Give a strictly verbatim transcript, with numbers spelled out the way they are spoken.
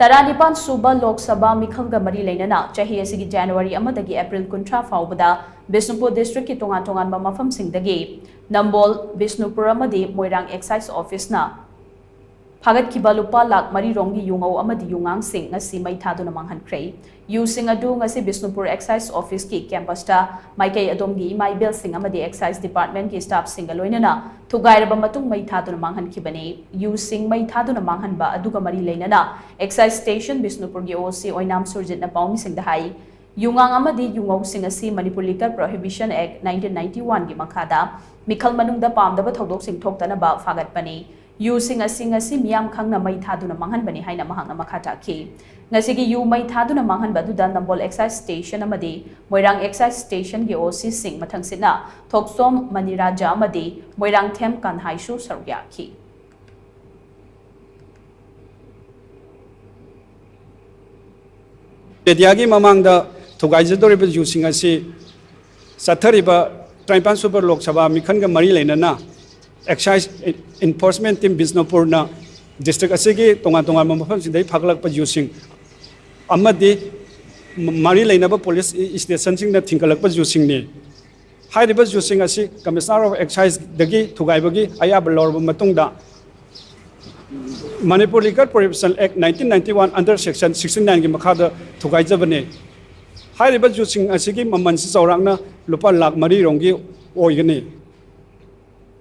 ꯇꯔꯥꯅꯤꯄꯥꯟ ꯁꯨꯕ ꯂꯣꯛ ꯁꯚꯥ ꯃꯤꯈꯜꯒ ꯃꯔꯤ ꯂꯩꯅꯅ ꯆꯍꯤ ꯑꯁꯤꯒꯤ ꯖꯅꯋꯥꯔꯤ ꯑꯃꯗꯒꯤ ꯑꯦꯄ꯭ꯔꯤꯜ ꯀꯨꯟꯊ꯭ꯔꯥ ꯐꯥꯎꯕꯗ ꯕꯤꯁꯅꯨꯄꯨꯔ ꯗꯤꯁꯇ꯭ꯔꯤꯛꯀꯤ ꯇꯣꯉꯥꯟ ꯇꯣꯉꯥꯟꯕ ꯃꯐꯝꯁꯤꯡꯗꯒꯤ ꯅꯝꯕꯣꯜ, ꯕꯤꯁꯅꯨꯄꯨꯔ ꯑꯃꯗꯤ ꯃꯣꯏꯔꯥꯡ ꯑꯦꯛꯁꯥꯏꯁ ꯑꯣꯐꯤꯁꯅ ꯐꯥꯒꯠꯈꯤꯕ ꯂꯨꯄꯥ ꯂꯥꯈ ꯃꯔꯤ ꯔꯣꯝꯒꯤ ꯌꯨꯉꯧ ꯑꯃꯗꯤ ꯌꯨꯉꯥꯡꯁꯤꯡ ꯉꯁꯤ ꯃꯩ ꯊꯥꯗꯨꯅ ꯃꯥꯡꯍꯟꯈ꯭ꯔꯦ꯫ ꯌꯨꯁꯤꯡ ꯑꯗꯨ ꯉꯁꯤ ꯕꯤꯁꯅꯨꯄꯨꯔ ꯑꯦꯛꯁꯥꯏꯁ ꯑꯣꯐꯤꯁꯀꯤ ꯀꯦꯝꯄꯁꯇ ꯃꯥꯏꯀꯩ ꯑꯗꯣꯝꯒꯤ ꯏꯃꯥ ꯏꯕꯦꯜꯁꯤꯡ ꯑꯃꯗꯤ ꯑꯦꯛꯁꯥꯏꯁ ꯗꯤꯄꯥꯔꯠꯃꯦꯟꯒꯤ ꯁ꯭ꯇꯥꯐꯁꯤꯡꯒ ꯂꯣꯏꯅꯅ ꯊꯨꯒꯥꯏꯔꯕ ꯃꯇꯨꯡ ꯃꯩ ꯊꯥꯗꯨꯅ ꯃꯥꯡꯍꯟꯈꯤꯕꯅꯤ꯫ ꯌꯨꯁꯤꯡ ꯃꯩ ꯊꯥꯗꯨꯅ ꯃꯥꯡꯍꯟꯕ ꯑꯗꯨꯒ ꯃꯔꯤ ꯂꯩꯅꯅ ꯑꯦꯛꯁꯥꯏꯁ ꯁ꯭ꯇꯦꯁꯟ ꯕꯤꯁꯅꯨꯄꯨꯔꯒꯤ ꯑꯣ ꯁꯤ ꯑꯣꯏꯅꯥꯝ ꯁꯨꯔꯖꯤꯠꯅ ꯄꯥꯎꯃꯤꯁꯤꯡꯗ ꯍꯥꯏ, ꯌꯨꯉꯥꯡ ꯑꯃꯗꯤ ꯌꯨꯉꯧꯁꯤꯡ ꯑꯁꯤ Manipur liquor prohibition act nineteen ninety ꯋꯥꯟꯒꯤ ꯃꯈꯥꯗ ꯃꯤꯈꯜ ꯃꯅꯨꯡꯗ ꯄꯥꯝꯗꯕ ꯊꯧꯗꯣꯛꯁꯤꯡ ꯊꯣꯛꯇꯅꯕ ꯐꯥꯒꯠꯄꯅꯤ꯫ ꯌꯨꯁꯤꯡ ꯑꯁꯤ ꯉꯁꯤ ꯃꯤꯌꯥꯝ ꯈꯪꯅ ꯃꯩ ꯊꯥꯗꯨꯅ ꯃꯥꯡꯍꯟꯕꯅꯤ ꯍꯥꯏꯅ ꯃꯍꯥꯛꯅ ꯃꯈꯥ ꯇꯥꯈꯤ꯫ ꯉꯁꯤꯒꯤ ꯌꯨ ꯃꯩ ꯊꯥꯗꯨꯅ ꯃꯥꯡꯍꯟꯕ ꯑꯗꯨꯗ ꯅꯝꯕꯣꯜ ꯑꯦꯛꯁꯥꯏꯁ ꯁ꯭ꯇꯦꯁꯟ ꯑꯃꯗꯤ ꯃꯣꯏꯔꯥꯡ ꯑꯦꯛꯁꯥꯏꯁ ꯁ꯭ꯇꯦꯁꯟꯒꯤ ꯑꯣ ꯁꯤꯁꯤꯡ, ꯃꯊꯪꯁꯤꯠꯅ ꯊꯣꯛꯆꯣꯝ ꯃꯅꯤꯔꯥꯖꯥ ꯑꯃꯗꯤ ꯃꯣꯏꯔꯥꯡꯊꯦꯝ ꯀꯟꯍꯥꯏꯁꯨ ꯁꯔꯨꯛ ꯌꯥꯈꯤ꯫ ꯃꯦꯗꯤꯌꯥꯒꯤ ꯃꯃꯥꯡꯗ ꯊꯨꯒꯥꯏꯖꯗꯧꯔꯤꯕ ꯌꯨꯁꯤꯡ ꯑꯁꯤ ꯆꯠꯊꯔꯤꯕ ꯇꯔꯥꯅꯤꯄꯥꯟ ꯁꯨꯕ ꯂꯣꯛ ꯁꯚꯥ ꯃꯤꯈꯜꯒ ꯃꯔꯤ ꯂꯩꯅꯅ ꯑꯦꯛꯁꯥꯏꯁ ꯏꯟꯐꯣꯔꯁꯃꯦꯟ ꯇꯤꯝ ꯕꯤꯁꯅꯨꯄꯨꯔꯅ ꯗꯤꯁꯇ꯭ꯔꯤꯛ ꯑꯁꯤꯒꯤ ꯇꯣꯉꯥꯟ ꯇꯣꯉꯥꯟꯕ ꯃꯐꯝꯁꯤꯡꯗꯒꯤ ꯐꯥꯒꯠꯂꯛꯄ ꯌꯨꯁꯤꯡ ꯑꯃꯗꯤ ꯃꯔꯤ ꯂꯩꯅꯕ ꯄꯨꯂꯤꯁ ꯁ꯭ꯇꯦꯁꯟꯁꯤꯡꯅ ꯊꯤꯡꯒꯠꯂꯛꯄ ꯌꯨꯁꯤꯡꯅꯤ꯫ ꯍꯥꯏꯔꯤꯕ ꯌꯨꯁꯤꯡ ꯑꯁꯤ ꯀꯃꯤꯁꯅꯔ ꯑꯣꯐ ꯑꯦꯛꯁꯥꯏꯁꯗꯒꯤ ꯊꯨꯒꯥꯏꯕꯒꯤ ꯑꯌꯥꯕ ꯂꯧꯔꯕ ꯃꯇꯨꯡꯗ Manipur liquor prohibition act nineteen ninety one under section sixty ꯅꯥꯏꯟꯒꯤ ꯃꯈꯥꯗ ꯊꯨꯒꯥꯏꯖꯕꯅꯤ꯫ ꯍꯥꯏꯔꯤꯕ ꯌꯨꯁꯤꯡ ꯑꯁꯤꯒꯤ ꯃꯃꯜꯁꯤ ꯆꯥꯎꯔꯥꯛꯅ ꯂꯨꯄꯥ ꯂꯥꯈ ꯃꯔꯤ ꯔꯣꯝꯒꯤ ꯑꯣꯏꯒꯅꯤ꯫